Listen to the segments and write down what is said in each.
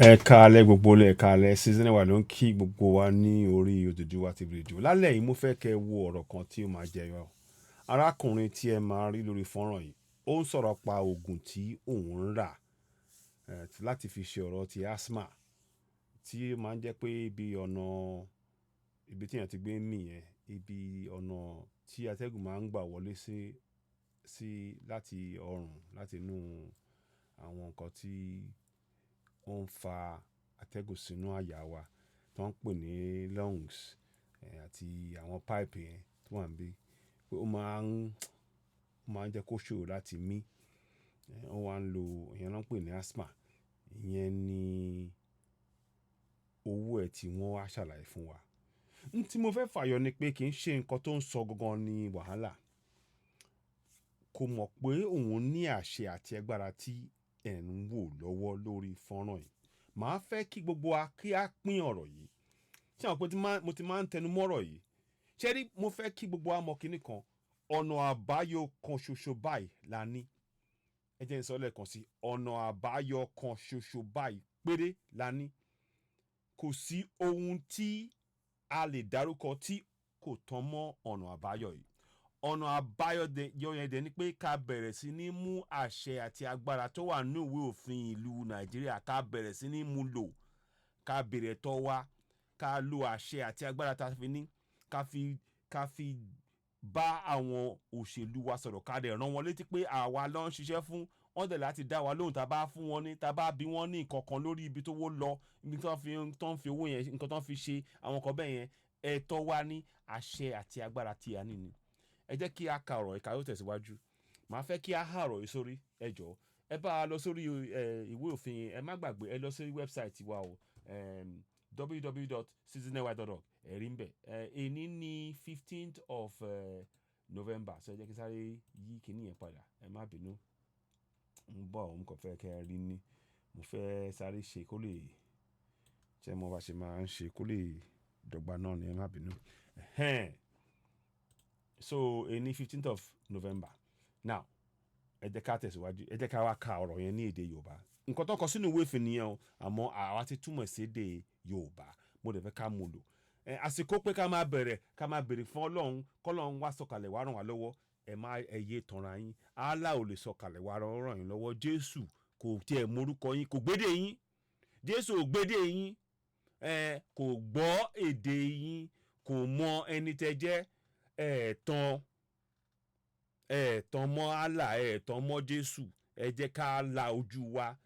Ẹ káalẹ́ gbogbo ilé, ẹ káalẹ́. Season wa ló ń kí gbogbo wa ní orí Odùduwà TV Radio. Lálẹ́ yìí, mo fẹ́ kẹ́ ẹ wo ọ̀rọ̀ kan tí ó máa jẹyọ. Arákùnrin tí ẹ máa rí lórí fọ́nrán yìí, ó ń sọ̀rọ̀ pa oògùn tí òun ń rà láti fi ṣe ọ̀rọ̀ ti asthma, tí ó máa ń jẹ́ pé ibi ọ̀nà ibi tí èèyàn ti gbé ń mì yẹn, ibi ọ̀nà tí atẹ́gùn máa ń gbà wọlé sí láti ọrùn, láti inú àwọn nǹkan tí ó ń fa atẹ́gùn sínú àyà wa tó ń pè ní lungs, àti àwọn pipe yẹn tó wà níbí, pé ó máa ń jẹ́ kó ṣòro láti mí. Ó wá ń lo ìyẹn ló ń pè ní asthma. Ìyẹn ni owó ẹ̀ tí wọ́n wá ṣàlàyé fún wa. N tí mo fẹ́ fàyọ ni pé kì í ṣe nǹkan tó ń sọ gangan ní wàhálà. Kò mọ̀ pé òun ní àṣẹ àti agbára tí ẹ̀ ń wò lọ́wọ́ lórí fọ́nrán yìí. Màá fẹ́ kí gbogbo wa kí á pín ọ̀rọ̀ yìí. Ṣé àwọn pé mo ti máa ń tẹnu mọ́ ọ̀rọ̀ yìí? Ṣé rí, mo fẹ́ kí gbogbo wa mọ̀ kíní kan. Ọ̀nà àbáyọ kan ṣoṣo báyìí la ní. Ẹ jẹ́ n sọ lẹ́ẹ̀kan sí, ọ̀nà àbáyọ kan ṣoṣo báyìí péré la ní. Kò sí ohun tí a lè dárúkọ tí kò tán mọ́ ọ̀nà àbáyọ yìí. Ọ̀nà àbáyọ yẹn dẹ̀ ni pé ká bẹ̀rẹ̀ sí ní mú àṣẹ àti agbára tó wà nínú ìwé òfin ìlú Nàìjíríà, ká bẹ̀rẹ̀ sí ní mú lò, ká bèrè ẹ̀tọ́ wa, ká lo àṣẹ àti agbára tá a fi ní, ká fi bá àwọn òṣèlú wa sọ̀rọ̀, ká dẹ̀ rán wọn létí pé àwa ló ń ṣiṣẹ́ fún wọ́n dẹ̀ láti dá wa lóhùn tá a bá fún wọn ní, tá a bá bí wọ́n ní nǹkan kan lórí ibi tó wó lọ, ibi tó ń fi owó yẹn, nǹkan tó ń fi ṣe àwọn nǹkan bẹ́ẹ̀ yẹn. Ẹ̀tọ́ wa ní, àṣẹ àti agbára tí a ní ni. Ẹ jẹ́ kí a ka ọ̀rọ̀ yìí ká yóò tẹ̀síwájú. Màá fẹ́ kí a há ọ̀rọ̀ yìí sórí. Ẹ jọ̀ọ́, ẹ bá a lọ sórí ìwé òfin. Ẹ má gbàgbé, ẹ lọ sí website wa o, www.citizenny.org. Ẹ rí ń bẹ̀. Èní ní 15th of November, so ẹ jẹ́ kí n sáré yí kíní yẹn padà. Ẹ má bínú, ń bọ̀. Òun kò fẹ́ kẹ́ ẹ rí ní mo fẹ́ sáré ṣe kó lè ṣe mo bá ṣe máa ń ṣe kó lè dọ́gba náà ni. Ẹ má bínú. Ẹ̀hẹ́n. So èní 15th of November. Now, ẹ jẹ́ ká tẹ̀síwájú. Ẹ jẹ́ ká wá ka ọ̀rọ̀ yẹn ní èdè Yorùbá. Nǹkan tó kọ sínú ìwé òfin nìyẹn o, àmọ́ àwa ti túmọ̀ sí èdè Yorùbá. Mo dẹ̀ fẹ́ ká mú lò. Àsìkò pé ká máa bẹ̀rẹ̀, ká máa bèrè fún Ọlọ́run, kọ́lọ́run wá sọ̀kalẹ̀ wá ràn wá lọ́wọ́. Ẹ má ẹ yé tanra yín. Allah ò lè sọ̀kalẹ̀ wá ràn yín lọ́wọ́. Jésù kò tiẹ̀ morúkọ yín, kò gbédè yín. Jésù ò gbédè yín, ẹ kò gbọ́ èdè yín, kò mọ ẹni tẹ́ jẹ́. Ẹ tán, ẹ tán mọ́ Allah, ẹ tán mọ́ Jésù. Ẹ jẹ́ ká la ojú wa.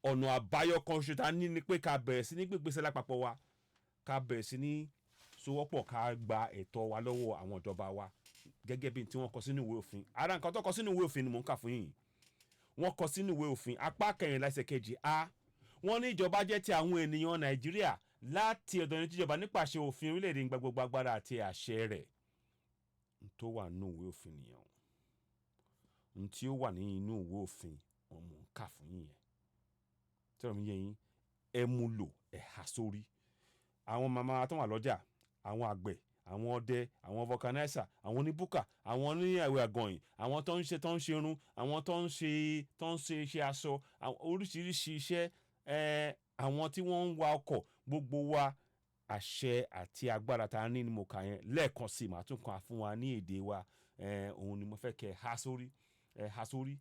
Ọ̀nà àbáyọ kan ṣoṣo tá a ní ni pé ká bẹ̀rẹ̀ sí ní gbégbèsè lápapọ̀ wa, ká bẹ̀rẹ̀ sí ní sowọ́pọ̀, ká gba ẹ̀tọ́ wa lọ́wọ́ àwọn ìjọba wa gẹ́gẹ́ bí tí wọ́n kọ sínú ìwé òfin. Ara nǹkan tó kọ sínú ìwé òfin ni mò ń kà fún yín. Wọ́n kọ sínú ìwé òfin, apá 14, ẹsẹ̀ 2 a. Wọ́n ní ìjọba jẹ́ ti àwọn ènìyàn Nàìjíríà, láti ọ̀dọ̀ ẹni tíjọba nípasẹ̀ òfin orílẹ̀-èdè ń gba gbogbo agbára àti àṣẹ rẹ̀. N tó wà nínú ìwé òfin nìyẹn o. N tí ó wà ní inú ìwé òfin wọn mò ń kà fún yín yẹn. Tí ọ̀rọ̀ mi yé yín, ẹ mú lò, ẹ há sórí. Àwọn màmá tó wà lọ́jà, àwọn àgbẹ̀, àwọn ọdẹ, àwọn vulcanizer, àwọn oníbùkà, àwọn oníyàwó àgànyìn, àwọn tó ń ṣe irun, àwọn tó ń ṣe iṣẹ́ aṣọ, àwọn oríṣiríṣi iṣẹ́, àwọn tí wọ́n ń wa ọkọ̀, gbogbo wa, àṣẹ àti agbára tá a ní ni mo kà yẹn. Lẹ́ẹ̀kan sí, màá tún kàn fún wa ní èdè wa. Òun ni mo fẹ́ kẹ́ ẹ há sórí, ẹ há sórí.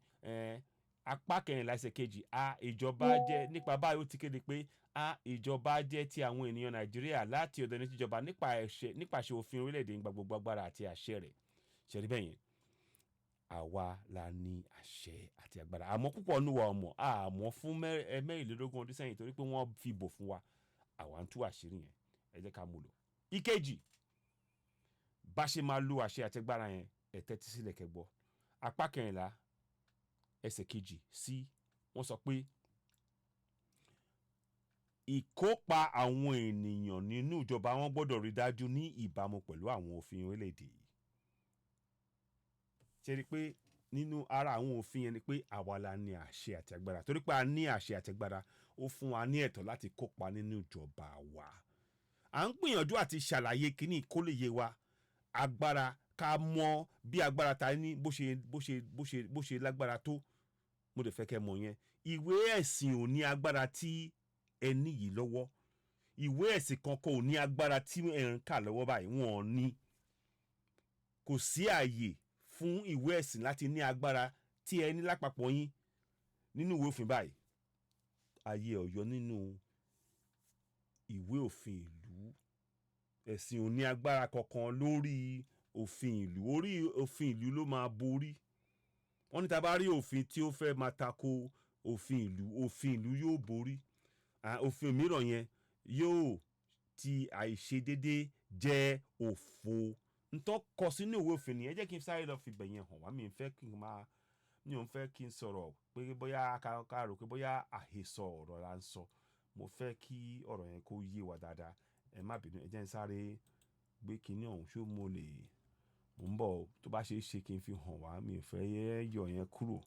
Apá 14, ẹsẹ̀ 2 a, ìjọba jẹ́ nípa báyìí, ó ti kéde pé a, ìjọba jẹ́ ti àwọn ènìyàn Nàìjíríà, láti ọ̀dọ̀ ẹni tíjọba nípa ẹ̀ṣẹ̀ nípasẹ̀ òfin orílẹ̀-èdè ń gba gbogbo agbára àti àṣẹ rẹ̀. Ṣe rí bẹ́ẹ̀ yẹn? Àwa la ní àṣẹ àti agbára, àmọ́ púpọ̀ nínú wa ọmọ àmọ́ fún 24 ọdún sẹ́yìn, torí pé wọ́n fi bò fún wa, àwa ń tú àṣírí yẹn. Ẹ jẹ́ ká mú lò. Ìkejì, bá ṣe máa lo àṣẹ àti agbára yẹn, ẹ tẹ́tí sílẹ̀ kẹ́ gbọ́. Apá 14, ẹsẹ̀ 2 sí, wọ́n sọ pé ìkópa àwọn ènìyàn nínú ìjọba wọn gbọ́dọ̀ rí dájú ní ìbámu pẹ̀lú àwọn òfin orílẹ̀-èdè yìí. Ṣe rí i pé nínú ara àwọn òfin yẹn ni pé àwa la ní àṣẹ àti agbára? Torí pé a ní àṣẹ àti agbára, ó fún wa ní ẹ̀tọ́ láti kópa nínú ìjọba wa. À ń gbìyànjú àti ṣàlàyé kínní kó lè yé wa. Agbára, ká mọ bí agbára ta ní bó ṣe lágbára tó. Mo dẹ̀ fẹ́ kẹ́ mọ̀ yẹn. Ìwé ẹ̀sìn ò ní agbára tí ẹ ní yìí lọ́wọ́. Ìwé ẹ̀sìn kankan ò ní agbára tí ẹ̀ ń kà lọ́wọ́ báyìí. Wọn ò ní. Kò sí ààyè fún ìwé ẹ̀sìn láti ní agbára tí ẹ ní lápapọ̀ yín nínú ìwé òfin báyìí. Ayé ọ̀yọ́ nínú ìwé òfin ìlú. Ẹ̀sìn ò ní agbára kankan lórí òfin ìlú. Orí òfin ìlú ló máa borí. Wọ́n ní tá bá rí òfin tí ó fẹ́ máa tako òfin ìlú, òfin ìlú yóò borí. Òfin mìíràn yẹn yóò ti àìṣedédé jẹ́ òfo. Ntọ́ kọ sínú ìwé òfin nìyẹn. Jẹ́ kí n sáré lọ fi bẹ̀ yẹn hàn wá. Mi ò fẹ́ kí n sọ̀rọ̀ pé bóyá ká rò pé bóyá àhesọ ọ̀rọ̀ la ń sọ. Mo fẹ́ kí ọ̀rọ̀ yẹn kó yé wa dáadáa. Ẹ má bínú, ẹ jẹ́ n sáré gbé kiní ọ̀hún ṣó mo lè. Mo ń bọ̀ o. Tó bá ṣe é ṣe kí n fi hàn wá, mi ò fẹ́ yọ yẹn kúrò.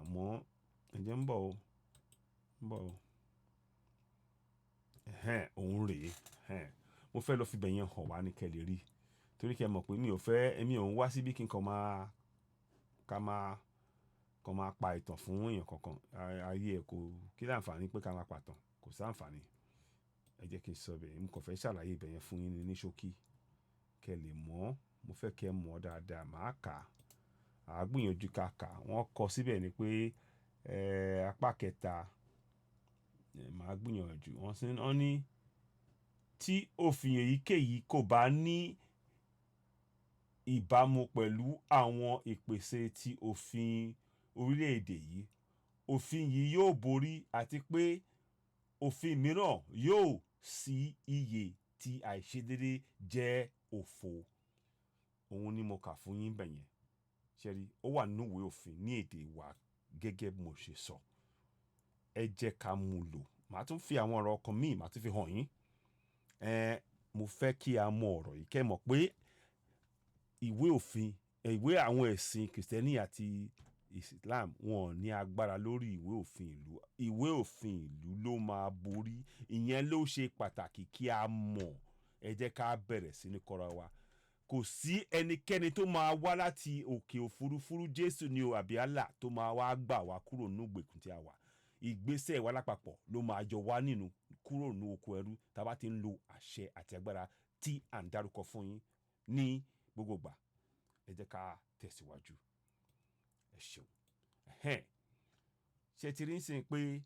Àmọ́ ẹ jẹ́ ń bọ̀ o, ń bọ̀ o. Ẹ̀hẹn, òun rèé. Ẹ̀hẹn, mo fẹ́ lọ fi bẹ̀ yẹn hàn wá ní kẹ́ lè rí. Torí kí ẹ mọ̀ pé mi ò fẹ́, èmi ò ń wá síbí kí n kàn máa, ká máa, kàn máa pa ìtàn fún èèyàn kankan. Ayé ẹ kò, kí láǹfààní pé ká máa pa ìtàn, kò sí àǹfààní. Ẹ jẹ́ kí n sọ bẹ́ẹ̀. Mo kàn fẹ́ ṣàlàyé ibẹ̀ yẹn fún yín ní ṣókí. Kẹ́ lè mọ̀. Mo fẹ́ kí ẹ mọ̀ dáadáa. Màá kà á. A gbìyànjú ká kà. Wọ́n kọ síbẹ̀ ni pé, apá kẹta, màá gbìyànjú. Wọ́n sì, wọ́n ní tí òfin èyíkéyìí kò bá ní ìbámu pẹ̀lú àwọn ìpèsè tí òfin orílẹ̀-èdè yìí, òfin yìí yóò borí àti pé òfin mìíràn yóò sí iye tí àìṣedédé jẹ́ òfo. Òun ni mo kà fún yín bẹ́ẹ̀ yẹn. Ṣé rí? Ó wà nínú ìwé òfin ní èdè wa gẹ́gẹ́ bí mo ṣe sọ. Ẹ jẹ́ ká mú lò. Màá tún fi àwọn ọ̀rọ̀ kan míì, màá tún fi hàn yín. Mo fẹ́ kí a mọ ọ̀rọ̀ yìí, kí ẹ mọ̀ pé ìwé òfin, ìwé àwọn ẹ̀sìn Kìrìsìtẹ́nì àti Islam, wọn ò ní agbára lórí ìwé òfin ìlú. Ìwé òfin ìlú ló máa borí. Ìyẹn ló ṣe pàtàkì kí a mọ̀. Ẹ jẹ́ ká bẹ̀rẹ̀ sí ní kọ́ra wa. Kò sí ẹnikẹ́ni tó máa wá láti òkè òfurufú, Jésù ni o àbí Allah, tó máa wá gbà wá kúrò nínú ìgbèkùn tí a wà. Ìgbésẹ̀ wa lápapọ̀ ló máa yọ wá nínú kúrò nínú oko ẹrú tí a bá ti ń lo àṣẹ àti agbára tí à ń dárúkọ fún yín ní gbogbo ìgbà. Ẹ jẹ́ ká tẹ̀síwájú. Ẹ ṣeun. Ẹ̀hẹn. Ṣé ẹ ti rí ń sìn pé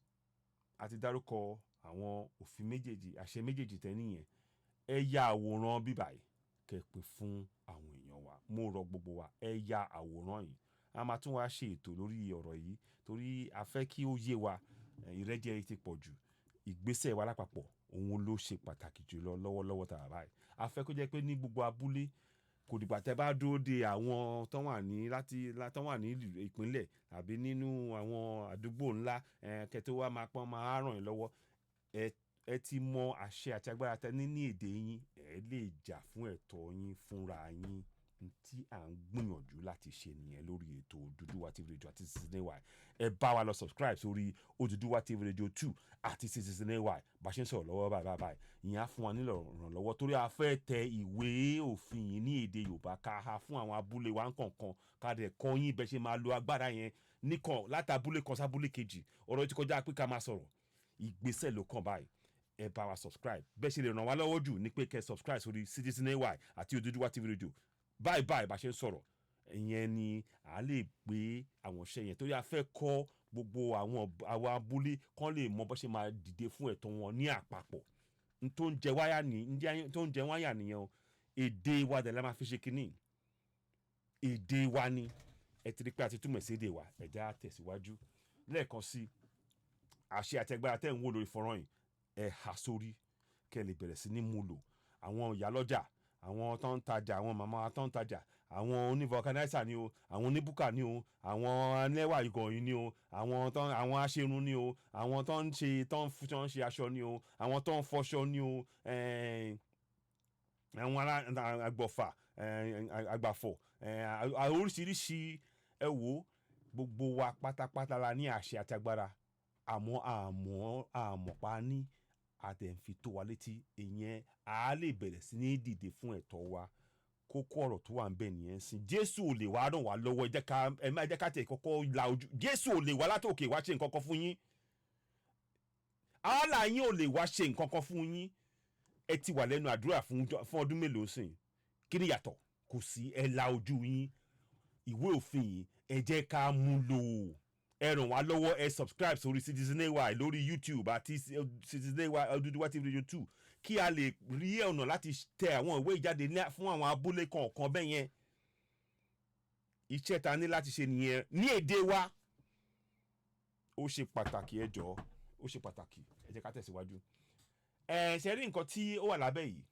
a ti dárúkọ àwọn òfin méjèèjì, àṣẹ méjèèjì tẹ́ níyẹn? Ẹ ya àwòrán bíbàyìí kẹ́ pín fún àwọn èèyàn wa. Mo rọ gbogbo wa, ẹ ya àwòrán yìí. A máa tún wá ṣe ètò lórí ọ̀rọ̀ yìí torí a fẹ́ kí ó yé wa. Ìrẹ́jẹ ti pọ̀ jù. Ìgbésẹ̀ wa lápapọ̀, òun ló ṣe pàtàkì jù lọ lọ́wọ́lọ́wọ́ tàbí báyìí. A fẹ́ kó jẹ́ pé ní gbogbo abúlé, kò dìgbà tí ẹ bá dúró de àwọn tó wà ní láti, tó wà ní ìpínlẹ̀ àbí nínú àwọn àdúgbò ńlá, kẹ́ tó wá máa pọ́n máa ràn yín lọ́wọ́. Ẹ ti mọ àṣẹ àti agbára tẹ ní ní èdè yín, ẹ lè jà fún ẹ̀tọ́ yín fúnra yín. N tí à ń gbìyànjú láti ṣe nìyẹn lórí ètò Odùduwà TV Radio àti Citizen AY. Ẹ bá wa lọ subscribe sórí Odùduwà TV Radio 2 àti Citizen AY. Bá ṣe ń sọ̀rọ̀ lọ́wọ́ báyìí báyìí, ìyẹn á fún wa nílò ìrànlọ́wọ́ torí a fẹ́ tẹ ìwé òfin yìí ní èdè Yorùbá ká ha fún àwọn abúlé wa ńkọ̀ọ̀kan, ká dẹ̀ kọ́ yín bẹ́ ṣe máa lo agbára yẹn nìkan láti abúlé kan sábúlé kejì. Ọ̀rọ̀ yìí ti kọjá pé ká máa sọ̀rọ̀. Ìgbésẹ̀ ló kàn báyìí. Ẹ bá wa subscribe. Bẹ́ẹ̀ ṣe lè ràn wá lọ́wọ́ jù ní pé kẹ́ subscribe sórí Citizen AY àti Odùduwà TV Radio. Báyìí báyìí bá ṣe ń sọ̀rọ̀, ìyẹn ni à lè gbé àwọn iṣẹ́ yẹn torí a fẹ́ kọ́ gbogbo àwọn abúlé kán lè mọ bó ṣe máa dìde fún ẹ̀tọ́ wọn ní àpapọ̀. N tó ń jẹ wáyà ní, n tó ń jẹ wáyà nìyẹn o. Èdè wa dẹ̀ la máa fi ṣe kínní. Èdè wa ni. Ẹ ti rí pé a ti túmọ̀ sí èdè wa. Ẹ jẹ́ á tẹ̀síwájú. Lẹ́ẹ̀kan sí, àṣẹ àti agbára tẹ́ ń wò lórí fọ́nrán yìí, ẹ há sórí kí ẹ lè bẹ̀rẹ̀ sí ní mú lò. Àwọn ìyálọ́jà, àwọn tó ń tajà, àwọn màmá tó ń tajà, àwọn oní vulcanizer ni o, àwọn oníbùkà ni o, àwọn ẹlẹ́wà ìgànyìn ni o, àwọn aṣerun ni o, àwọn tó ń ṣe aṣọ ni o, àwọn tó ń fọṣọ ni o, àwọn àgbọ̀fà, àgbàfọ̀, oríṣiríṣi. Ẹ wò, gbogbo wa pátápátá la ní àṣẹ àti agbára. Àmọ́ àmọ́ pa ní a dẹ̀ ń fi tó wa létí. Ìyẹn a lè bẹ̀rẹ̀ sí ní dìde fún ẹ̀tọ́ wa. Kókó ọ̀rọ̀ tó wà níbẹ̀ nìyẹn sìn. Jésù ò lè wá ràn wá lọ́wọ́. Ẹ má jẹ́ ká tẹ̀ kọ́kọ́ la ojú. Jésù ò lè wá látòkè wá ṣe nǹkan kan fún yín. Allah yín ò lè wá ṣe nǹkan kan fún yín. Ẹ ti wà lẹ́nu àdúrà fún ọdún mélòó sìn? Kí ni yàtọ̀? Kò sí. Ẹ la ojú yín. Ìwé òfin yìí, ẹ jẹ́ ká mú lò. Ẹ ràn wá lọ́wọ́. Ẹ subscribe sórí Citizen AY lórí YouTube àti Citizen AY Odùduwà TV Radio 2, kí a lè rí ọ̀nà láti tẹ àwọn ìwé ìjáde fún àwọn abúlé kọ̀ọ̀kan bẹ́ẹ̀ yẹn. Iṣẹ́ ta ní láti ṣe nìyẹn ní èdè wa. Ó ṣe pàtàkì, ẹ jọ̀ọ́, ó ṣe pàtàkì. Ẹ jẹ́ ká tẹ̀síwájú. Ẹ ṣe rí nǹkan tí ó wà lábẹ́ yìí,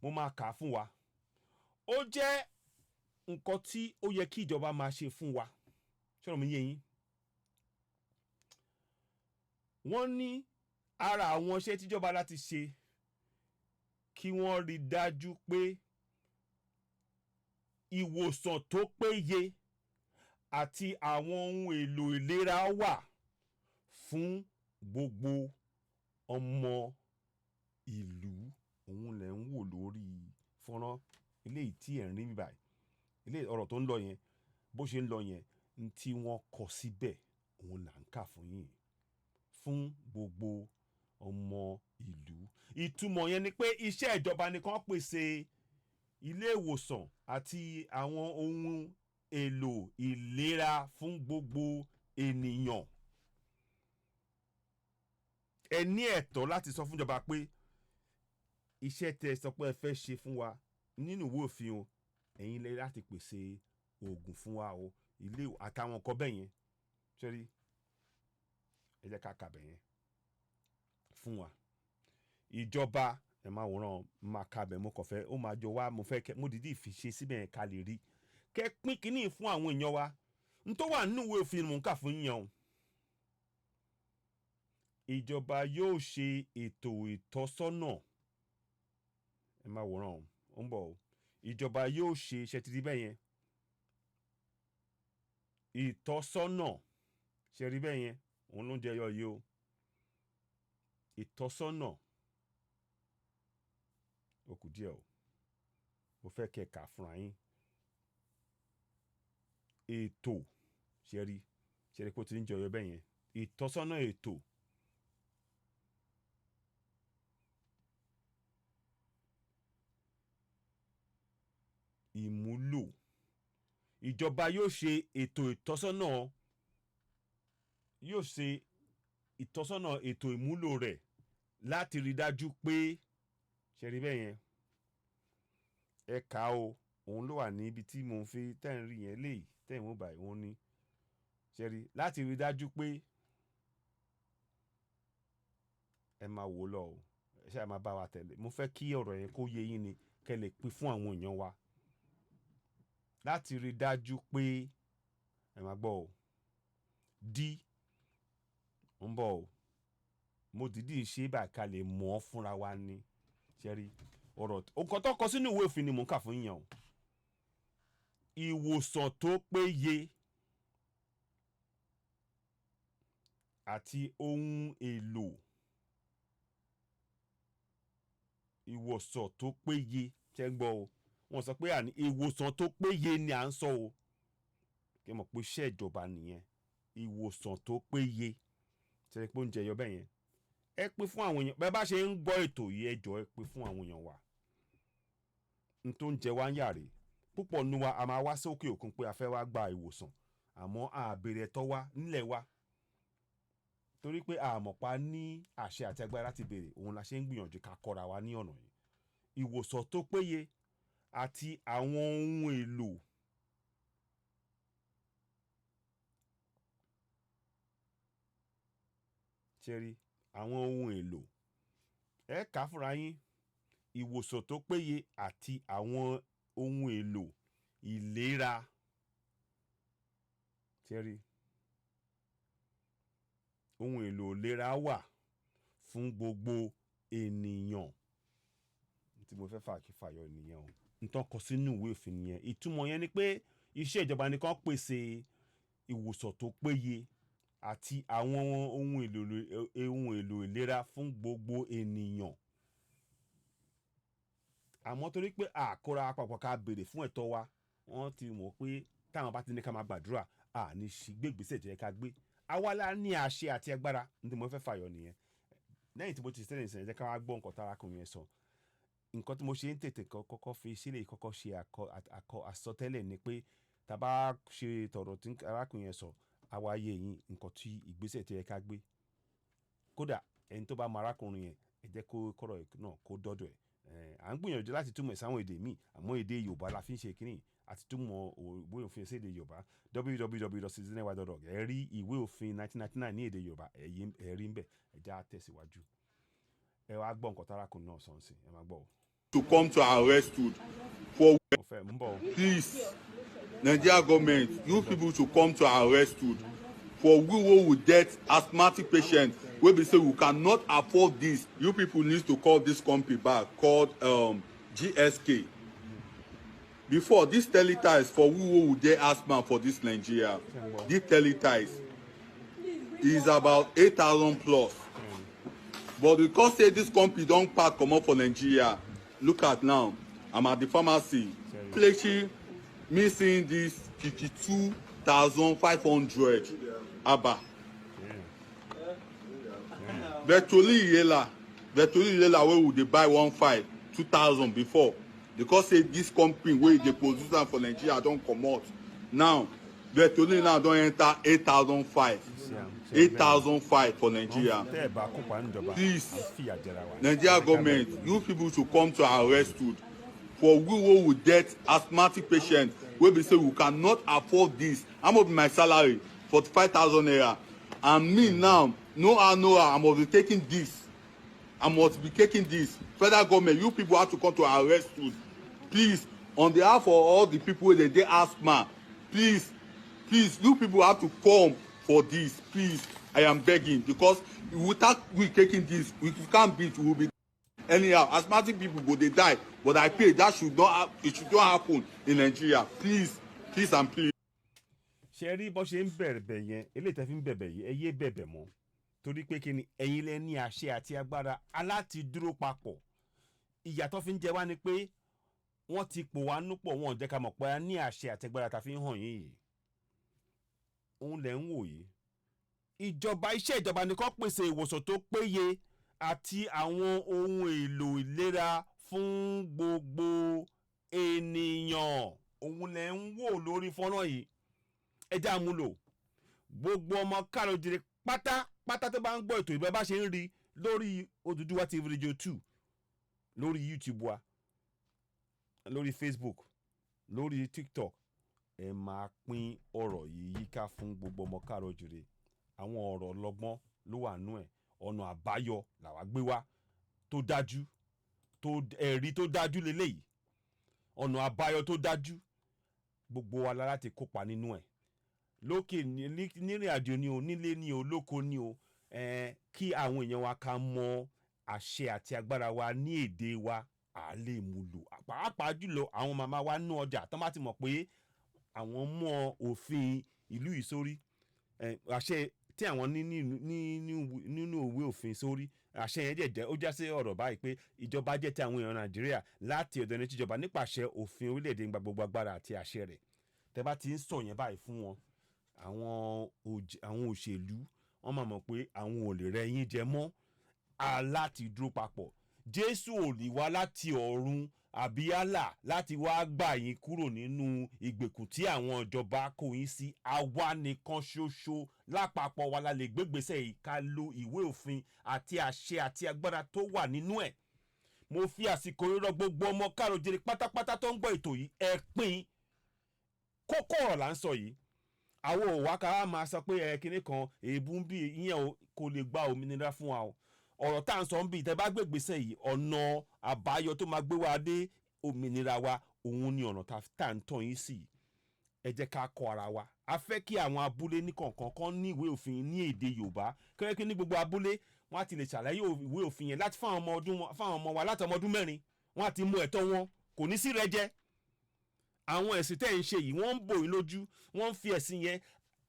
mo máa kà á fún wa. Ó jẹ́ nǹkan tí ó yẹ kí ìjọba máa ṣe fún wa. Ṣọ́rọ̀ mi yé yín? Wọ́n ní ara àwọn iṣẹ́ tíjọba láti ṣe, kí wọ́n rí dájú pé ìwòsàn tó péye àti àwọn ohun èlò ìlera wà fún gbogbo ọmọ ìlú. Òun lẹ̀ ń wò lórí fọ́nrán eléyìí tí ẹ̀ ń rí báyìí. Eléyìí, ọ̀rọ̀ tó ń lọ yẹn, bó ṣe ń lọ yẹn, n tí wọ́n kọ síbẹ̀, òun là ń kà fún yín. Fún gbogbo ọmọ ìlú, ìtumọ̀ yẹn ni pé iṣẹ́ ìjọba ni kán pèsè ilé ìwòsàn àti àwọn ohun èlò ìlera fún gbogbo ènìyàn. Ẹ ní ẹ̀tọ́ láti sọ fúnjọba pé iṣẹ́ tẹ́ ẹ sọ pé ẹ fẹ́ ṣe fún wa nínú ìwé òfin o, ẹ̀yin lè láti pèsè oògùn fún wa o, ilé àtàwọn nǹkan bẹ́ẹ̀ yẹn. Ṣé rí? Ẹ jẹ́ ká kà bẹ̀ yẹn fún wa. Ìjọba, ẹ máa wòran, máa ka bẹ̀. Mo kàn fẹ́ ó máa jọ wá. Mo fẹ́ kẹ́ mo dìídì fi ṣe síbẹ̀ yẹn ká lè rí kẹ́ pín kínní fún àwọn èèyàn wa. N tó wà nínú ìwé òfin mò ń kà fún yín o. Ìjọba yóò ṣe ètò ìtọ́sọ́nà. Ẹ máa wòran o, ó ń bọ̀ o. Ìjọba yóò ṣe ṣe ti rí bẹ́ẹ̀ yẹn, ìtọ́sọ́nà. Ṣe rí bẹ́ẹ̀ yẹn? Òun ló ń jẹyọ yìí o. Ìtọ́sọ́nà, ó kù díẹ̀ o. Mo fẹ́ kẹ́ kà fúnra yín. Ètò, ṣe rí? Ṣe rí pé ó ti ń jẹyọ bẹ́ẹ̀ yẹn? Ìtọ́sọ́nà ètò ìmúlò. Ìjọba yóò ṣe ètò ìtọ́sọ́nà, yóò ṣe ìtọ́sọ́nà ètò ìmúlò rẹ̀ láti rí dájú pé, ṣe rí bẹ́ẹ̀ yẹn? Ẹ kà o. Òun ló wà níbi tí mò ń fi tẹ́ ń rí yẹn léyìí, tẹ́ ń wò báyìí. Òun ni. Ṣe rí? Láti rí dájú pé, ẹ máa wò lọ o, ẹ ṣáà máa bá wa tẹ̀lé. Mo fẹ́ kí ọ̀rọ̀ yẹn kó yé yín ni, kẹ́ lè pín fún àwọn èèyàn wa. Láti rí dájú pé, ẹ máa gbọ́ o, d ń bọ̀ o. Mo dìídì ṣe báyìí ká lè mọ̀ ọ́ fúnra wa ni. Ṣe rí ọ̀rọ̀ nǹkan tó kọ sínú ìwé òfin ni mò ń kà fún yín o. Ìwòsàn tó péye àti ohun èlò ìwòsàn tó péye. Ṣe ń gbọ́ o? Wọ́n sọ pé àní ìwòsàn tó péye ni à ń sọ o. Kí ẹ mọ̀ pé iṣẹ́ ìjọba nìyẹn, ìwòsàn tó péye. Ṣe pé oúnjẹ yọ bẹ́ẹ̀ yẹn? Ẹ pín fún àwọn èèyàn. Bẹ́ẹ̀ bá ṣe ń gbọ́ ètò yìí, ẹ jọ̀ọ́, ẹ pín fún àwọn èèyàn wa. N tó ń jẹ wá ń yàrá púpọ̀ nu wa, a máa wá sókè òkun pé a fẹ́ wá gba ìwòsàn, àmọ́ a béèrè ẹ̀tọ́ wa nílẹ̀ wa, torí pé a mọ̀ pa ní àṣẹ àti agbára láti béèrè. Òun la ṣe ń gbìyànjú ká kọ́ra wa ní ọ̀nà yìí. Ìwòsàn tó péye àti àwọn ohun èlò ṣẹ́rí, àwọn ohun èlò, ẹ kà á fúnra yín. Ìwòsàn tó péye àti àwọn ohun èlò ìlera. Ṣẹ́rí, ohun èlò ìlera wà fún gbogbo ènìyàn. Tí mo fẹ́ fà kí fàyọ nìyẹn o. N tán kọ sínú ìwé òfin nìyẹn. Ìtumọ̀ yẹn ni pé iṣẹ́ ìjọba ni kán pèsè ìwòsàn tó péye àti àwọn ohun èlò ìlera fún gbogbo ènìyàn. Àmọ́ torí pé àkóra papọ̀ ká béèrè fún ẹ̀tọ́ wa, wọ́n ti mọ̀ pé táwọn bá ti ní ká máa gbàdúrà, à ní ṣì gbé ìgbésẹ̀ tó yẹ ká gbé. Àwa la ní àṣẹ àti agbára. Ní tí mo fẹ́ fàyọ nìyẹn. Lẹ́yìn tí mo ti sẹ́yìn sẹ́yìn, ẹ jẹ́ ká wá gbọ́ nǹkan tárákùnrin yẹn sọ. Nǹkan tí mo ṣe ń tètè kọ́kọ́ fi sílẹ̀, kọ́kọ́ ṣe àkọ àsọtẹ́lẹ̀ ni pé tá a bá ṣe tọ̀rọ̀ tí arákùnrin yẹn sọ, àwa yé yín nǹkan tí ìgbésẹ̀ tó yẹ ká gbé. Kódà ẹni tó bá mọ arákùnrin yẹn, ẹ jẹ́ kó kọ́rọ̀ náà kó dọ́dọ̀ ẹ̀. À ń gbìyànjú láti túmọ̀ ẹ̀ sáwọn èdè míì, àmọ́ èdè Yorùbá la fi ń ṣe kínní àti túmọ̀ ìwé òfin sí èdè Yorùbá. www.citizenny.org, ẹ rí ìwé òfin 1999 ní èdè Yorùbá, ẹ rí ń bẹ̀. Ẹ já tẹ̀síwájú. Ẹ wá gbọ́ nǹkan tárákùnrin náà sọ ń sìn, ẹ máa gbọ́ o. To come to our rescue for Mo fẹ́ ń bọ̀ o. Please, Nigeria government, you people should come to our rescue for we wey we get asthmatic patients wey be say we cannot afford this. You people need to call this company back called GSK. Before, this Seretide for we wey we get asthma for this Nigeria, this Seretide is about 8,000 plus, but because say this company don pack comot for Nigeria, look at now, I'm at the pharmacy plenty, me seeing this 52,500. Aba, Ventolin inhaler, Ventolin inhaler wey we dey buy one five, 2,000 before, because say this company wey dey produce am for Nigeria don comot, now Ventolin now don enter 8,500, 8,500 for Nigeria. Tẹ́ ẹ bá kópa níjọba, Please, à ń fìyà jẹra wa. Nigeria government, you people should come to our rescue for we wey we get asthmatic patients wey be say we cannot afford this. How much be my salary? 45,000 naira. And me now, no how, no how, I must be taking this, I must be taking this. Federal government, you people have to come to our rescue, please. On behalf of all the people wey dey dey asthma, please, please, you people have to come for this. Please, I am begging, because without we taking this, we can't beat, we will be anyhow. Asthmatic people go dey die, but I pray that should not it should not happen in Nigeria. Please, please and please. Ṣe rí bó ṣe ń bẹ̀rẹ̀ yẹn? Eléyìí tẹ́ fi ń bẹ̀bẹ̀ yìí, ẹ yé bẹ̀bẹ̀ mọ́, torí pé kí ni? Ẹ̀yin lẹ ní àṣẹ àti agbára aláti dúró papọ̀. Ìyàtọ̀ fi ń jẹ wá ni pé wọ́n ti pò wá núpọ̀, wọn ò jẹ́ ká mọ̀ pé a ní àṣẹ àti agbára tá a fi ń hàn yín yìí. Òun lẹ̀ ń wò yìí. Ìjọba, iṣẹ́ ìjọba ni kó pèsè ìwòsàn tó péye àti àwọn ohun èlò ìlera fún gbogbo ènìyàn. Òun lẹ̀ ń wò lórí fọ́nrán yìí. Ẹ já múlò. Gbogbo ọmọ káàrọ̀ jire pátápátá tó bá ń gbọ́ ètò ìbẹ́, bá ṣe ń rí lórí Odùduwà TV Radio 2, lórí YouTube wa, lórí Facebook, lórí TikTok, ẹ máa pín ọ̀rọ̀ yìí yíká fún gbogbo ọmọ káàrọ̀ jire. Àwọn ọ̀rọ̀ ọlọ́gbọ́n ló wà nú ẹ̀. Ọ̀nà àbáyọ làwa gbé wá tó dájú, tó ẹ̀rí tó dájú leléyìí, ọ̀nà àbáyọ tó dájú. Gbogbo wa la láti kópa nínú ẹ̀, lókè nírìn àjò ni o, nílé ni o, lóko ni o, kí àwọn èèyàn wa ká mọ àṣẹ àti agbára wa ní èdè wa, à lè mú lò. Pàápàá jùlọ àwọn màmá wa nú ọjà, tó bá ti mọ̀ pé àwọn mọ òfin ìlú yìí sórí, àṣẹ tí àwọn ní nínú òwe òfin sórí, àṣẹ yẹn jẹ́ ó já sí ọ̀rọ̀ báyìí pé ìjọba jẹ́ ti àwọn èèyàn Nàìjíríà, láti ọ̀dọ̀ ẹni tíjọba nípasẹ̀ òfin orílẹ̀-èdè ń gba gbogbo agbára àti àṣẹ rẹ̀. Tẹ́ bá ti ń sọ yẹn báyìí fún wọn, àwọn òṣèlú, wọ́n máa mọ̀ pé àwọn ò lè rẹ́ yín jẹ mọ́. Aláti dúró papọ̀. Jésù ò lè wá láti ọ̀run àbí Allah láti wá gbà yín kúrò nínú ìgbèkùn tí àwọn ìjọba kó yín sí. Àwa nìkan ṣoṣo lápapọ̀ wa la lè gbégbèsè yìí, ká lo ìwé òfin àti àṣẹ àti agbára tó wà nínú ẹ̀. Mo fi àsìkò rírọ gbogbo ọmọ káàró-jire pátápátá tó ń gbọ́ ètò yìí, ẹ pín. Kókó ọ̀rọ̀ là ń sọ yìí. Àwọn ò wá ká máa sọ pé ẹ kinní kan èébú ń bí ìyẹn o, kò lè gba òmìnira fún wa o. Ọ̀rọ̀ tá à ń sọ ń bí, tẹ́ bá gbégbèsè yìí, ọ̀nà àbáyọ tó máa gbé wa dé òmìnira wa, òun ni ọ̀nà tá à ń tàn yín sí. Ẹ jẹ́ ká kọ́ ara wa. A fẹ́ kí àwọn abúlé ní kọ̀ọ̀kan kan ní ìwé òfin ní èdè Yorùbá kẹ́kẹ́. Ní gbogbo abúlé, wọ́n á ti lè ṣàlàyé ìwé òfin yẹn láti fáwọn ọmọ ọdún, fáwọn ọmọ wa láti ọmọ ọdún 4, wọ́n á ti mú ẹ̀tọ́ wọn, kò ní sí rẹ́jẹ. Àwọn ẹ̀sìn tẹ́ ń ṣe yìí, wọ́n ń bò yín lójú, wọ́n ń fi ẹ̀sìn yẹn.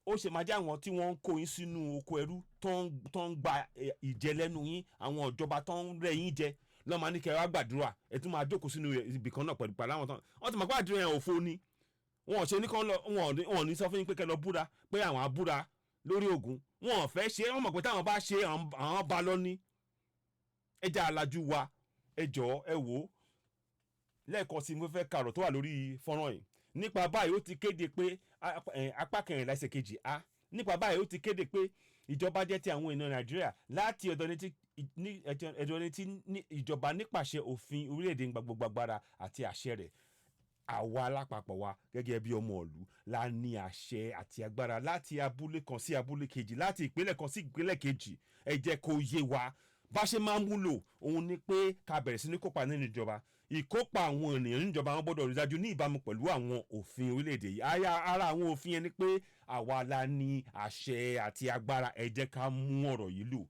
Ó ṣe máa jẹ́ àwọn tí wọ́n ń kó yín sínú oko ẹrú, tó ń gba ìjẹ lẹ́nu yín, àwọn ìjọba tó ń rẹ́ yín jẹ lọ́ọ́ máa ní kẹ́ ẹ wá gbàdúrà. Ẹ tún máa jókòó sínú ibì kan náà pẹ̀lú àwọn tán wọ́n ti mọ̀ pé àdúrà yẹn òfo ni. Wọn ò ṣe ní kán lọ, wọn ò ní sọ fún yín pé kẹ́ lọ búra pé àwọn á búra lórí Ògún. Wọn ò fẹ́ ṣe. Wọ́n mọ̀ pé táwọn bá ṣe, àwọn bá lọ ní. Ẹ jẹ́ alájú wa. Ẹ jọ̀ọ́, ẹ wò ó lẹ́ẹ̀kan sí, mo fẹ́ kàrọ̀ tó wà lórí fọ́nrán yìí. Nípa báyìí, ó ti kéde pé apá 14 ẹsẹ̀ 2 a, nípa báyìí, ó ti kéde pé ìjọba jẹ́ ti àwọn ènìyàn Nàìjíríà láti ọ̀dọ̀ ní tí ní ẹ̀dọ̀ ní tí ní ìjọba nípasẹ̀ òfin orílẹ̀-èdè ń gba gbogbo agbára àti àṣẹ rẹ̀. Àwa lápapọ̀ wa gẹ́gẹ́ bí ọmọ ìlú la ní àṣẹ àti agbára láti abúlé kan sí abúlé kejì, láti ìpínlẹ̀ kan sí ìpínlẹ̀ kejì. Ẹ jẹ́ kó yé wa bá ṣe máa ń múlò òun ni pé ká bẹ̀rẹ̀ sí ní kópa nínú ìjọba. Ìkópa àwọn ènìyàn níjọba, wọn gbọ́dọ̀ rí dájú ní ìbámu pẹ̀lú àwọn òfin orílẹ̀-èdè yìí. Ara àwọn òfin yẹn ni pé àwa la ní àṣẹ àti agbára. Ẹ jẹ́ ká mú ọ̀rọ̀ yìí lò.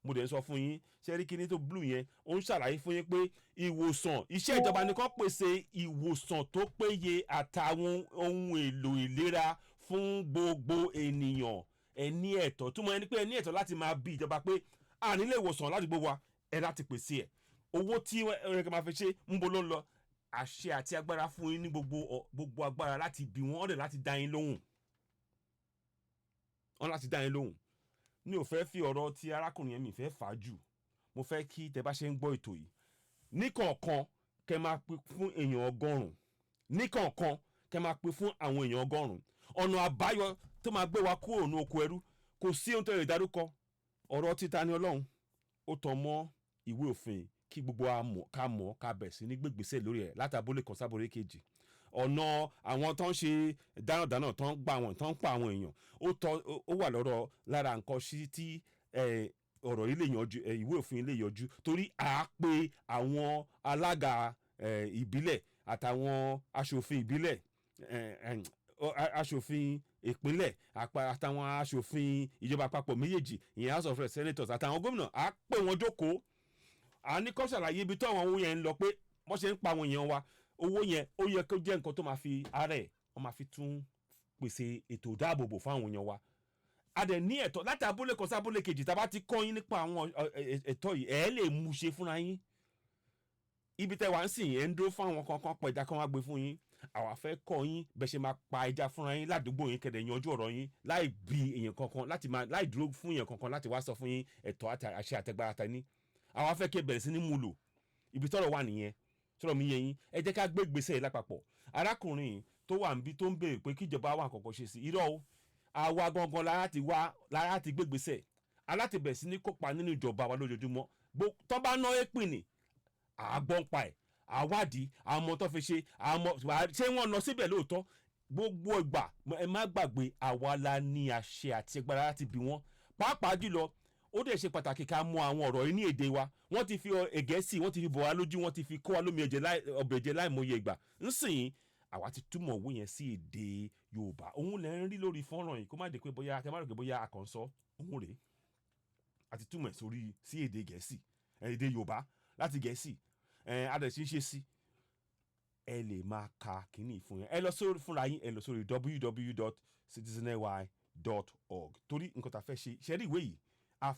Mo dẹ̀ ń sọ fún yín, ṣẹ́rí kíní tó blue yẹn, ó ń ṣàlàyé fún yín pé ìwòsàn, iṣẹ́ ìjọba ni kó pèsè ìwòsàn tó péye àtàwọn ohun èlò ìlera fún gbogbo ènìyàn. Ẹ ní ẹ̀tọ́, túmọ̀ ẹni pé ẹ ní ẹ̀tọ́ láti máa bí ìjọba pé a nílé ìwòsàn ládùúgbò wa, ẹ láti pèsè ẹ̀. Owó tí ẹ máa fi ṣe ń bo ló ń lọ? Àṣẹ àti agbára fún yín ní gbogbo agbára láti bí wọ́n ọ̀dẹ̀ láti dá yín lóhùn, wọ́n láti dá yín lóhùn. Mi ò fẹ́ fi ọ̀rọ̀ ti arákùnrin yẹn, mi fẹ́ fà á jù. Mo fẹ́ kí tẹ bá ṣe ń gbọ́ ètò yìí níkọ̀ọ̀kan, kẹ máa pè fún èèyàn 100 níkọ̀ọ̀kan, kẹ máa pè fún àwọn èèyàn 100. Ọ̀nà àbáyọ tó máa gbé wa kúrò ní oko ẹrú, kò sí ohun tó lè dárúkọ. Ọ̀rọ̀ títa ní Ọlọ́run ó tọ́ mọ́ ìwé òfin kí gbogbo wa mọ̀, ká mọ̀, ká bẹ̀ sí ní gbégbèsè lórí ẹ̀ láti abúlé kan sábúlé kejì. Ọ̀nà àwọn tó ń ṣe dánadáná, tó ń gbà wọ́n, tó ń pa àwọn èèyàn, ó tọ́ ó wà lọ́rọ̀ lára nǹkan sí tí ọ̀rọ̀ yìí lè yanjú, ìwé òfin lè yanjú, torí à á pe àwọn alága ìbílẹ̀ àtàwọn aṣòfin ìbílẹ̀, aṣòfin ìpínlẹ̀ àtàwọn aṣòfin ìjọba àpapọ̀ méjèèjì, ìyẹn House of Senators, àtàwọn gómìnà. À á pè wọ́n jókòó, à ní kó ṣàlàyé ibi tó àwọn owó yẹn ń lọ, pé wọ́n ṣe ń pa àwọn èèyàn wa, owó yẹn, ó yẹ kó jẹ́ nǹkan tó máa fi ara ẹ̀, wọ́n máa fi tún pèsè ètò ìdáàbòbò fún àwọn èèyàn wa. A dẹ̀ ní ẹ̀tọ́ láti abúlé kan sí abúlé kejì. Tá a bá ti kọ́ yín nípa àwọn ẹ̀tọ́ yìí, ẹ̀ lè mú ṣe fúnra yín. Ibi tẹ́ wà ń sìn, ẹ̀ ń dúró fún àwọn kankan pọ̀ ẹja kan wá gbé fún yín. Àwa fẹ́ kọ́ yín bẹ́ẹ̀ ṣe máa pa ẹja fúnra yín ládùúgbò yín, kẹ̀dẹ̀ yanjú ọ̀rọ̀ yín láì bí èèyàn kankan, láti máa láì dúró fún èèyàn kankan láti wá sọ fún yín ẹ̀tọ́ àti àṣẹ àtẹgbára ta ní. Àwa fẹ́ kí ẹ bẹ̀rẹ̀ sí ní mú lò. Ibi tọ́rọ̀ wà nìyẹn. Sọ̀rọ̀ mi yé yín? Ẹ jẹ́ ká gbé ìgbésẹ̀ yìí lápapọ̀. Arákùnrin tó wà níbi tó ń béèrè pé kíjọba wà kọ̀ọ̀kan ṣe sí, irọ́ o. Àwa gangan lára ti wá, lára ti gbé ìgbésẹ̀ aláti bẹ̀rẹ̀ sí ní kópa nínú ìjọba wa lójoojúmọ́. Tó bá ná èpìnì, àgbọ̀n pa ẹ̀, àwádìí àwọn ọmọ tó fi ṣe àwọn ṣé wọ́n lọ síbẹ̀ lóòótọ́. Gbogbo ìgbà, ẹ má gbàgbé, àwa la ní àṣẹ àti agbára láti bí wọ́n. Pàápàá jùlọ, ó dẹ̀ ṣe pàtàkì ká mọ àwọn ọ̀rọ̀ yìí ní èdè wa. Wọ́n ti fi Gẹ̀ẹ́sì, wọ́n ti fi bọ̀ wá lójú, wọ́n ti fi kó wa lómi ọbẹ̀ jẹ láìmọye ìgbà. Ńsìn àwa ti túmọ̀ owó yẹn sí èdè Yorùbá. Òun lẹ́ ń rí lórí fọ́nrán yìí. Kó má dé pé bóyá kẹ́ má rò pé bóyá àkànṣọ òun rèé. A ti túmọ̀ ẹ̀ sórí sí èdè Gẹ̀ẹ́sì, èdè Yorùbá láti Gẹ̀ẹ́sì. A dẹ̀ sì ń ṣe sí. Ẹ lè máa ka kínní fún yẹn. Ẹ lọ sórí fúnra yín, ẹ lọ sórí www.citizeny.org, torí nǹkan tá a fẹ́ ṣe ṣe rí ìwé yìí, a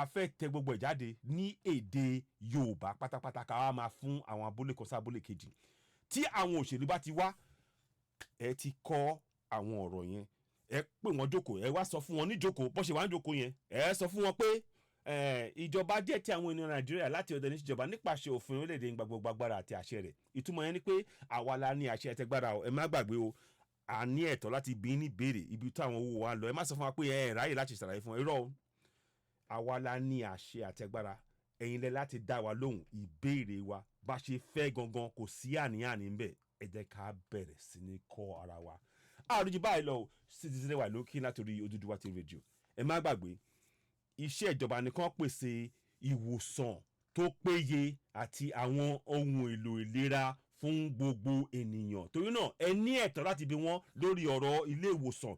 fẹ́ tẹ gbogbo ẹ̀ jáde ní èdè Yorùbá pátápátá, ká wá máa fún àwọn abúlé kan sí abúlé kejì. Tí àwọn òṣèlú bá ti wá, ẹ ti kọ́ àwọn ọ̀rọ̀ yẹn, ẹ pè wọ́n jókòó, ẹ wá sọ fún wọn níjókòó bó ṣe wá ń jókòó yẹn. Ẹ sọ fún wọn pé ìjọba jẹ́ ti àwọn ènìyàn Nàìjíríà láti ọ̀dọ̀ ní ìjọba nípasẹ̀ òfin orílẹ̀-èdè ń gba gbogbo agbára àti àṣẹ rẹ̀. Ìtumọ̀ yẹn ni pé àwa la ní àṣẹ ẹtẹgbára o. Ẹ má gbàgbé o, a ní ẹ̀tọ́ láti bí ní béèrè ibi tí àwọn owó wa lọ. Ẹ má sọ fún wa pé ẹ ráyè láti ṣàlàyé fún ẹ. Irọ́ o. Àwa la ní àṣẹ àtẹgbára, ẹ̀yin lẹ láti dá wa lóhùn ìbéèrè wa bá ṣe fẹ́ gangan. Kò sí àní-àní ń bẹ̀. Ẹ jẹ́ ká bẹ̀rẹ̀ sí ní kọ́ ara wa. Àrùjì báyìí lọ o. Citizen wà lókè látòrí Odùduwà TV Radio. Ẹ má gbàgbé, iṣẹ́ ìjọba nìkan pèsè ìwòsàn tó péye àti àwọn ohun èlò ìlera fún gbogbo ènìyàn. Torí náà, ẹ ní ẹ̀tọ́ láti bi wọ́n lórí ọ̀rọ̀ ilé ìwòsàn,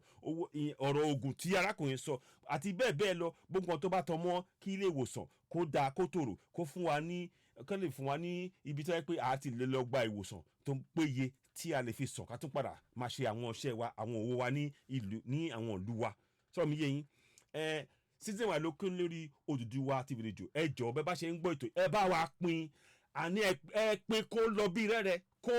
ọ̀rọ̀ oògùn tí arákùnrin sọ àti bẹ́ẹ̀ bẹ́ẹ̀ lọ. Gbogbo nǹkan tó bá tọ́ mọ́ kí ilé ìwòsàn kó dáa, kó tòrò, kó fún wa ní, kó lè fún wa ní ibi tó yẹ pé a ti lè lọ gba ìwòsàn tó ń péye, tí a lè fi sàn, ká tún padà máa ṣe àwọn iṣẹ́ wa, àwọn òwò wa ní ìlú, ní àwọn ìlú wa. Sọ̀rọ̀ mi yé yín? Ẹ Citizen wa ló kún lórí Odùduwà TV Radio. Ẹ jọ̀ọ́, bẹ́ẹ̀ bá ṣe ń gbọ́ ètò, ẹ bá wa pín. Àní ẹ pín kó lọ bí rẹ́rẹ́, kó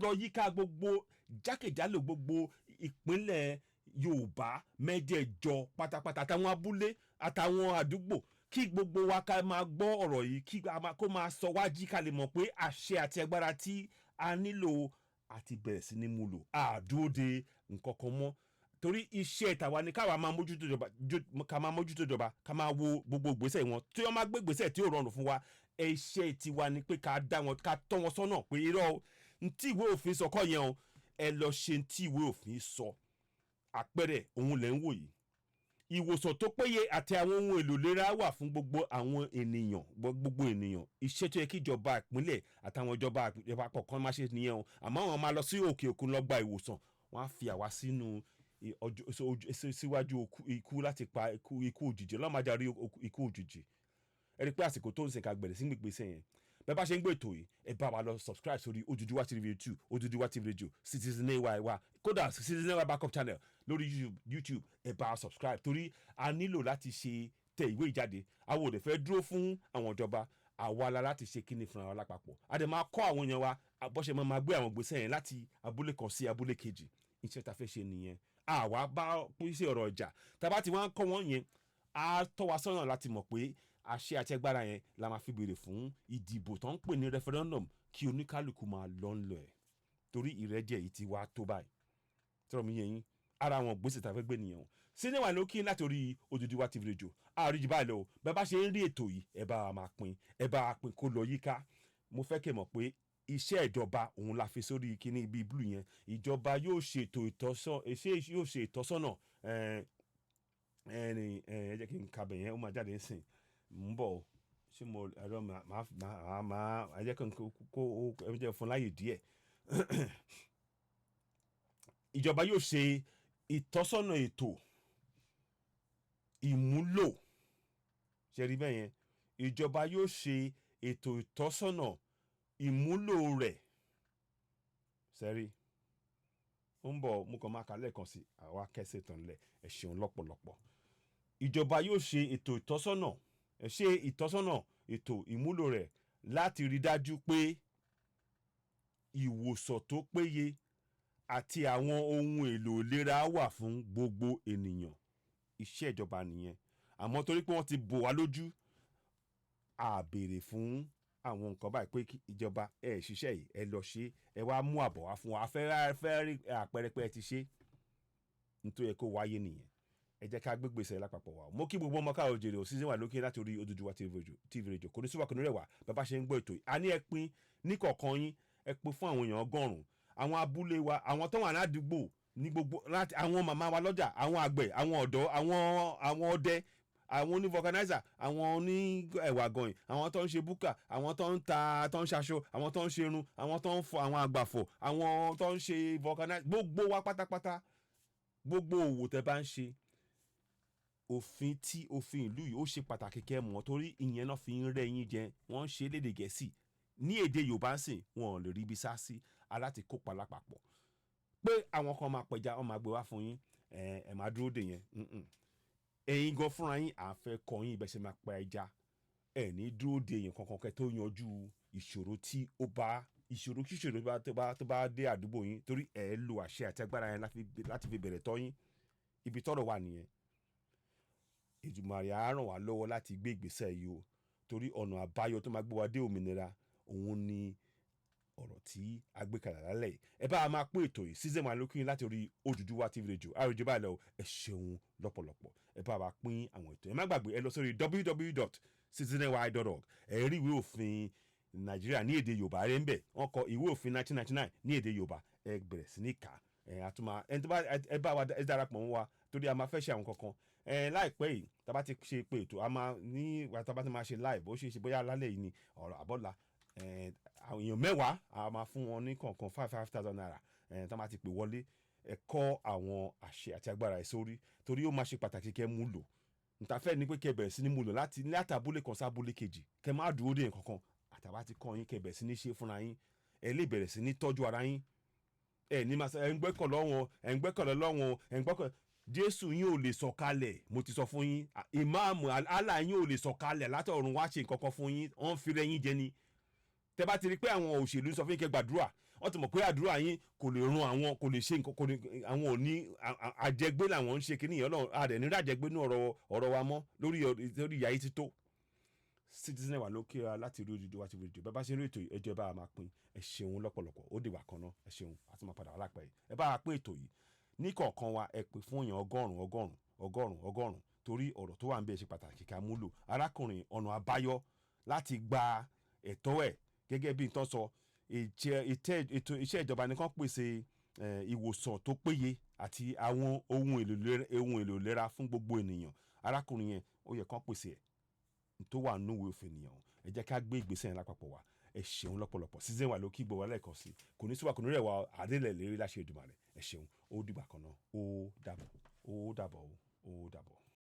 lọ yíká gbogbo jákèjálò gbogbo ìpínlẹ̀ Yorùbá mẹ́jẹ̀ẹ̀jọ pátápátá, àtàwọn abúlé àtàwọn àdúgbò, kí Kí gbogbo wa ká máa gbọ́ ọ̀rọ̀ yìí, kí a máa kó máa sọ wá jí, ká lè mọ̀ pé àṣẹ àti agbára tí a nílò àti bẹ̀rẹ̀ sí ní mú lò, àdúró de nǹkan kan mọ́, torí iṣẹ́ tàwa ni káwa máa mójútó ìjọba, ká máa mójútó ìjọba, ká máa wo gbogbo ìgbésẹ̀ wọn tí wọ́n máa gbé, ìgbésẹ̀ tí ò rọrùn fún wa. Iṣẹ́ tiwa ni pé ká dá wọn, ká tọ́ wọn sọ́nà pé irọ́ o, ntí ìwé òfin sọ kọ́ yẹn o, ẹ lọ ṣe ntí ìwé òfin sọ. Àpẹẹrẹ òun lẹ́ ń wò yìí. Ìwòsàn tó péye àti àwọn ohun èlò ìlera wà fún gbogbo àwọn ènìyàn, gbogbo ènìyàn. Iṣẹ́ tó yẹ kí ìjọba ìpínlẹ̀ àtàwọn ìjọba àpapọ̀ kan máa ṣe nìyẹn o. Àmọ́ àwọn máa lọ sí òkè òkun lọ gba ìwòsàn, wọ́n á fi àwa sínú síwájú ikú láti pa ikú, ikú òjijì. Ọlọ́run máa jáde ikú òjijì. Ẹ rí i pé àsìkò tó ń sìn ká gbẹ̀rẹ̀ sí gbèsè yẹn. Bẹ́ẹ̀ bá ṣe ń gbé ètò yìí, ẹ bá wa lọ subscribe sórí Odùduwà TV 2, Odùduwà TV Radio, Citizen AY wa, kódà Citizen AY backup channel lórí YouTube. Ẹ bá wa subscribe torí a nílò láti ṣe tẹ ìwé ìjáde. Àwọn ò dẹ̀ fẹ́ dúró fún àwọn ìjọba. Àwa la láti ṣe kíni fúnra wa lápapọ̀. A dẹ̀ máa kọ́ àwọn èèyàn wa bó ṣe máa gbé àwọn gbèsè yẹn láti abúlé kan sí abúlé kejì. Iṣẹ́ ta fẹ́ ṣe nìyẹn. Àwa bá pèsè ọ̀rọ̀ ọjà tá a bá ti wá ń kọ́ wọ́n yẹn, á tọ́ wa sọ́nà láti mọ̀ pé àṣẹ àti agbára yẹn la máa fi béèrè fún ìdìbò tó ń pè ní referendum, kí oníkálukú máa lọ ń lọ ẹ̀, torí ìrẹ́jẹ yìí ti wá tó báyìí. Tọ́rọ̀ mi yé yín? Ara àwọn gbèsè tá a fẹ́ gbé nìyẹn o. Sinimá ló kí láti orí Odùduwà TV Radio. Àríjì báyìí lọ o. Bẹ́ẹ̀ bá ṣe ń rí ètò yìí, ẹ bá wa máa pín, ẹ bá wa pín kó lọ yíká. Mo fẹ́ kẹ́ mọ̀ pé iṣẹ́ ìjọba òun la fi sórí kíní ibi blue yẹn. Ìjọba yóò ṣètò ìtọ́sọ́, ṣé yóò ṣe ìtọ́sọ́nà ẹni? Ẹ jẹ́ kí n kabẹ̀ yẹn, ó máa jáde nísìn. Ń bọ̀ o. Ṣé mo ẹ̀rọ máa ẹ jẹ́ kí n kó ẹ jẹ́ fún láyè díẹ̀. Ìjọba yóò ṣe ìtọ́sọ́nà ètò ìmúlò. Ṣe rí bẹ́ẹ̀ yẹn? Ìjọba yóò ṣe ètò ìtọ́sọ́nà ìmúlò rẹ̀. Sẹ́rí ó ń bọ̀, mo kàn máa kà lẹ́ẹ̀kan sí, àwa kẹsẹ̀ tán lẹ̀. Ẹ ṣeun lọ́pọ̀lọpọ̀. Ìjọba yóò ṣe ètò ìtọ́sọ́nà, ẹ ṣe ìtọ́sọ́nà ètò ìmúlò rẹ̀ láti rí dájú pé ìwòsàn tó péye àti àwọn ohun èlò ìlera wà fún gbogbo ènìyàn. Iṣẹ́ ìjọba nìyẹn. Àmọ́ torí pé wọ́n ti bò wá lójú, a béèrè fún àwọn nǹkan báyìí pé kí ìjọba ẹ ṣiṣẹ́ yìí, ẹ lọ ṣe, ẹ wá mú àbọ̀ wá fún wa, a fẹ́ rí àpẹẹrẹ pé ẹ ti ṣe. Nítorí ẹ kó wáyé nìyẹn. Ẹ jẹ́ ká gbégbèsè lápapọ̀ wa. Mo kí gbogbo ọmọ káàró jèrè ò. Season wà lókè láti orí Odùduwà TV Radio. Kò ní síwá, kò ní rẹwà. Bàbá ṣe ń gbọ́ ètò yìí, a ní ẹ pín ní kọ̀ọ̀kan yín, ẹ pín fún àwọn èèyàn 100, àwọn abúlé wa, àwọn tó wà ládùúgbò ní gbogbo, láti àwọn màmá wa lọ́jà, àwọn àgbẹ̀, àwọn ọ̀dọ́, àwọn ọdẹ, àwọn oní vulcanizer, àwọn oní ẹ̀wà gọ̀yìn, àwọn tó ń ṣe búkà, àwọn tó ń ta, tó ń ṣaṣọ, àwọn tó ń ṣerun, àwọn tó ń fọ, àwọn àgbàfọ̀, àwọn tó ń ṣe vulcanizer, gbogbo wa pátápátá, gbogbo òwò tẹ́ bá ń ṣe. Òfin tí òfin ìlú yìí, ó ṣe pàtàkì kẹ́ mọ̀, torí ìyẹn náà fi ń rẹ́ yín jẹ. Wọ́n ń ṣe lédè Gẹ̀ẹ́sì, ní èdè Yorùbá ń sìn, wọn ò lè rí ibi sá sí aláti kópa lápapọ̀ pé àwọn kan máa pẹja, wọn máa gbé wá fún yín, ẹ máa dúró dè yẹn. Ẹ̀yin gan fúnra yín, à ń fẹ́ kọ́ yín ibẹ̀ ṣe máa pa ẹja. Ẹ ní dúró de èèyàn kankan kẹ́ tó yanjú ìṣòro tí ó bá ìṣòro kíṣòro bá tó bá dé àdúgbò yín, torí ẹ lo àṣẹ àti agbára yẹn láti fi bẹ̀rẹ̀ tọ́ yín. Ibi tọ́rọ̀ wà nìyẹn. Èdùmàrè á ràn wá lọ́wọ́ láti gbé ìgbésẹ̀ yìí o, torí ọ̀nà àbáyọ tó máa gbé wa dé òmìnira òun ni ọ̀rọ̀ tí a gbé kalẹ̀ lálẹ́ yìí. Ẹ bá a máa pín ètò yìí. Season one lókè láti orí Odùduwà TV Radio. Àròjọ báyìí lọ. Ẹ ṣeun lọ́pọ̀lọpọ̀. Ẹ bá wa pín àwọn ètò. Ẹ má gbàgbé, ẹ lọ sórí www.citizenny.org. Ẹ rí ìwé òfin Nàìjíríà ní èdè Yorùbá rẹ ń bẹ. Wọ́n kọ ìwé òfin 1999 ní èdè Yorùbá. Ẹ bẹ̀rẹ̀ sí ní kà ẹ. Àtúmọ̀ ẹni tó bá ẹ bá wa, ẹ darapọ̀ mọ́ wa, torí a máa fẹ́ ṣe àwọn kankan ẹ láìpẹ́ yìí. Tá a bá ti ṣe pé ètò a máa ní, tá a bá ti máa ṣe live, ó ṣe é ṣe bóyá lálẹ́ yìí ni ọ̀rọ̀ àbọ̀là. Àwọn èèyàn 10 a máa fún wọn ní kọ̀ọ̀kan 5,000 naira tá a máa ti pè wọlé. Ẹ kọ́ àwọn àṣẹ àti agbára ẹ̀ sórí, torí ó máa ṣe pàtàkì kẹ́ mú lò. Ntàfẹ́ ni pé kẹ́ bẹ̀rẹ̀ sí ní mú lò láti abúlé kan sí abúlé kejì, kẹ́ má dúró dé nǹkan kan. Àtàwá ti kọ́ yín, kẹ́ bẹ̀rẹ̀ sí ní ṣe fúnra yín. Ẹ lè bẹ̀rẹ̀ sí ní tọ́jú ara yín. Ẹ ní máa sọ ẹ ń gbẹ́kọ̀ lọ́wọ́, ẹ ń gbẹ́kọ̀ lọ́wọ́, ẹ ń gbẹ́kọ̀. Jésù yín ò lè sọ̀kalẹ̀. Mo ti sọ fún yín, ìmáàmù Allah yín ò lè sọ̀kalẹ̀ látọ̀run wá ṣe nǹkan kan fún yín. Wọ́n ń fi rẹ́ yín jẹ ni. Tẹ́ bá ti rí pé àwọn òṣèlú sọ fún yín kẹ́ gbàdúrà, wọ́n ti mọ̀ pé àdúrà yín kò lè run àwọn, kò lè ṣe nǹkan, kò lè. Àwọn ò ní àjẹgbé làwọn ń ṣe kíní yẹn. Ọlọ́run àdẹ̀ ní àjẹgbé ní ọ̀rọ̀ wa mọ́ lórí ìyà yìí ti tó. Citizen wà lókè ra láti rí Odùduwà TV rédíò. Bẹ́ẹ̀ bá ṣe ń rí ètò yìí, ẹ jọ̀ọ́, ẹ bá wa máa pín. Ẹ ṣeun lọ́pọ̀lọpọ̀. Ó dìgbà kan náà. Ẹ ṣeun, a tún máa padà wá láìpẹ́ yìí. Ẹ bá wa pín ètò yìí ní kọ̀ọ̀kan wa. Ẹ pè fún èèyàn 100, 100, 100, 100, torí ọ̀rọ̀ tó wà ń bẹ ṣe pàtàkì ká múlò. Arákùnrin, ọ̀nà àbáyọ láti gba ẹ̀tọ́ ẹ̀ gẹ́gẹ́ bí n tán sọ, ètò iṣẹ́ ìjọba nìkan pèsè ìwòsàn tó péye àti àwọn ohun èlò ìlera fún gbogbo ènìyàn. Arákùnrin yẹn, ó yẹ kán pèsè ẹ̀ tó wà nínú ìwé òfin nìyẹn. Ẹ jẹ́ ká gbé ìgbésẹ̀ yẹn lápapọ̀ wá. Ẹ ṣeun lọ́pọ̀lọpọ̀. Season wà ló kí gbọ́ wa lẹ́ẹ̀kan sí. Kò ní síwá, kò ní rẹ̀ wá àdélẹ̀ lérí láṣẹ Èdùmàrè. Ẹ ṣeun, ó dìgbà kan náà. Ó dàbọ̀, ó dàbọ̀, ó dàbọ̀.